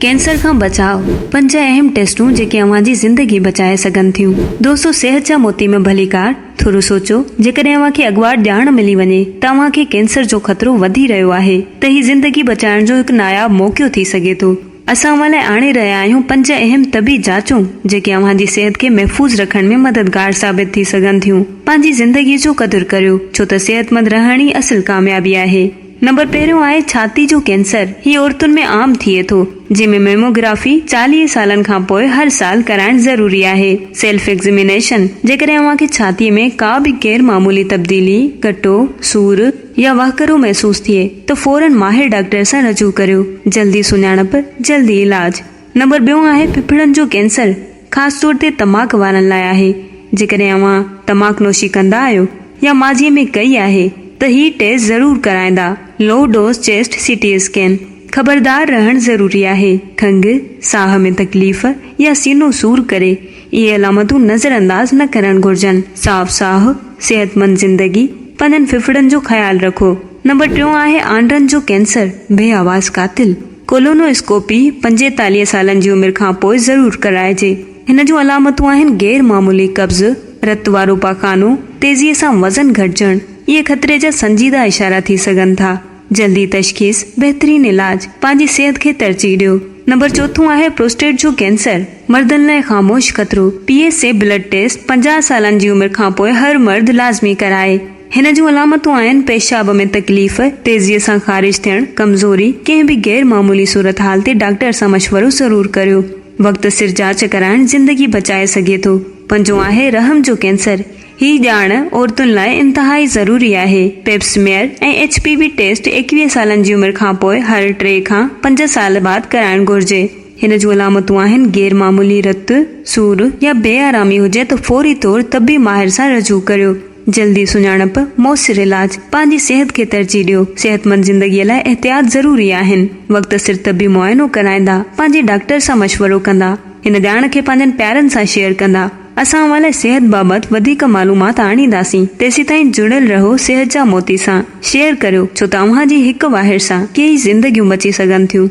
Cancer کان بچاء، پنج اهم ٽيسٽون جيڪي اوهان جي زندگي بچائي سگهن ٿيون. دوستو صحت جا موتي ۾ ڀليڪار، ٿورو سوچو جيڪڏهن اوهان کي اڳواٽ ڄاڻ ملي وڃي ته اوهان کي ڪينسر جو خطرو وڌي رهيو آهي ته هي زندگي بچائڻ جو هڪ ناياب موقعو ٿي سگهي ٿو. اسان اوهان لاء آڻي رهيا آهيون پنج اهم طبي جاچون جيڪي اوهان جي صحت کي محفوظ رکڻ ۾ مددگار ثابت ٿي سگهن ٿيون. پنهنجي زندگي جو قدر ڪريو ڇو ته صحتمند رهڻ ئي اصل ڪاميابي آهي. نمبر پهريون آهي ڇاتي جو ڪينسر، هي عورتن ۾ عام ٿئي ٿو، جنهن ۾ ميموگرافي 40 سالن کان پوء هر سال ڪرائڻ ضروري آهي. سيلف ايگزمينيشن، جيڪڏهن اوهان کي ڇاتي ۾ ڪا به غير معمولي تبديلي، ڪٽو، سور يا وهڪرو محسوس ٿئي ته فوراً ماهر ڊاڪٽر سان رجوع ڪريو. جلدي سڃاڻپ، جلدي علاج. نمبر ٻيون آهي ڦڦڙن جو ڪينسر، خاص طور تي تماڪ وارن لاء آهي. جيڪڏهن اوهان تماڪ نوشي ڪندا آهيو يا ماضي ۾ ڪئي آهي ته هي ٽيسٽ ضرور ڪرائيندا. Low dose chest C T scan, خبردار رهڻ ضروري آهي. کنگهه، ساهه ۾ تڪليف يا سينو سور ڪري، اهي علامتون نظرانداز نه ڪرڻ گهرجن. صاف ساهه، صحتمند زندگي، پنهنجن ڦڦڙن جو خيال رکو. نمبر ٽيون آهي آنڊن جو ڪينسر، بي آواز قاتل. ڪولونواسڪوپي 45 سالن جي عمر کان پوء ضرور ڪرائجي. هن جون علامتون آهن غير معمولي قبض، رت وارو پاخانو، تيزيء سان وزن گهٽجڻ، اهي خطري جا سنجيده اشارا ٿي سگهن ٿا. جلدي تشخيص، بهترين علاج، پنهنجي صحت کي ترجيح ڏيو. نمبر چوٿون آهي پروسٽيٽ جو ڪينسر، مردن لاء خاموش خطرو، P S A blood test 50 سالن جي عمر کان پوء هر مرد لازمي ڪرائي. هن جون علامتون آهن پيشاب ۾ تڪليف، تيزيء سان خارج ٿيڻ، ڪمزوري، ڪنهن به غير معمولي صورتحال تي ڊاڪٽر سان مشورو ضرور ڪريو. وقت سر جاچ ڪرائڻ زندگي بچائي سگهي ٿو. پنجون آهي رحم جو ڪينسر. هي ڄاڻ عورتن لاء انتهائي ضروري آهي. Pap smear ۽ H P V test 21 سالن جي عمر کانپوء هر ٽي کان پنج سال بعد ڪرائڻ گهرجي. هن جون علامتون آهن غير معمولي رت، سور يا بي آرامي هجي ته فوري طور طبي ماهر سان رجوع ڪريو. جلدي سڃاڻپ، موثر علاج، پنهنجي صحت کي ترجيح ڏيو، صحتمند زندگيء لاء احتياط ضروري آهن، وقت سر طبي معائنو ڪرائيندا، پنهنجي ڊاڪٽر سان مشورو ڪندا، هن ڄاڻ کي پنهنجن پيارن سان شيئر ڪندا، اسان اوهان لاء صحت بابت وڌيڪ معلومات آڻينداسين، تيسيتائين جڙيل رهو صحت جا موتي سان، شيئر ڪريو ڇو ته اوهان جي هڪ واهر سان ڪيئي زندگيون بچي سگهن ٿيون.